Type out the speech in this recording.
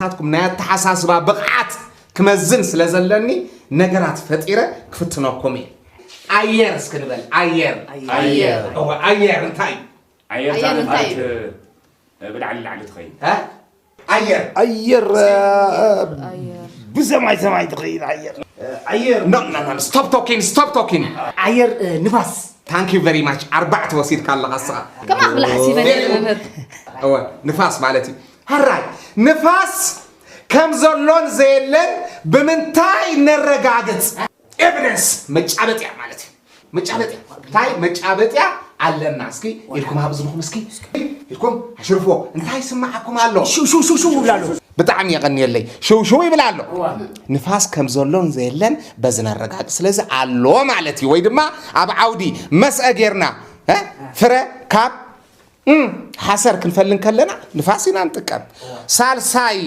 ናትኩም ናይ ኣተሓሳስባ ብቕዓት ክመዝን ስለ ዘለኒ ነገራት ፈጢረ ክፍትነኩም እየ። ኣየር እስኪ ንበል። ኣየር። ኣየር። እወ፣ ኣየር እንታይ እዩ? ኣየር ኣየር እንታይ ዛንታት እዩ? ብላዕሊ ላዕሊ ትኸይድ። እ? ኣየር። ኣየር ኣየር ብሰማይ ሰማይ ትኸይድ ኣየር ኣየር No, no, no, no. Stop talking, stop talking. ኣየር እ፣ ንፋስ Thank you very much. ኣርባዕተ ወሲድካ ኣለኻ እስኻ። ከማ ክብላ ሓሲበ ነይረ መምህር። እወ፣ ንፋስ ማለት እዩ። ሕራይ፣ ንፋስ ከም ዘሎን ዘየለን ብምንታይ ነረጋግጽ? ኤቪደንስ፣ መጫበጥያ ማለት እዩ። መጫበጥያ እንታይ መጫበጥያ ኣለና? እስኪ ኢልኩም ኣብ እዝንኹም እስኪ ኢልኩም ኣሽርፎ እንታይ ይስማዓኩም ኣሎ? ሽው ሽው ሽው ሽው ይብላ ኣሎ። ብጣዕሚ የቐንየለይ። ሽው ሽው ይብል ኣሎ። ንፋስ ከም ዘሎን ዘየለን በዚ ነረጋግጽ። ስለዚ ኣሎ ማለት እዩ። ወይ ድማ ኣብ ዓውዲ መስአ ጌርና እ? ፍረ ካብ እም፣ ሓሰር ክንፈልን ከለና ንፋስ ኢና ንጥቀም። ሳልሳይ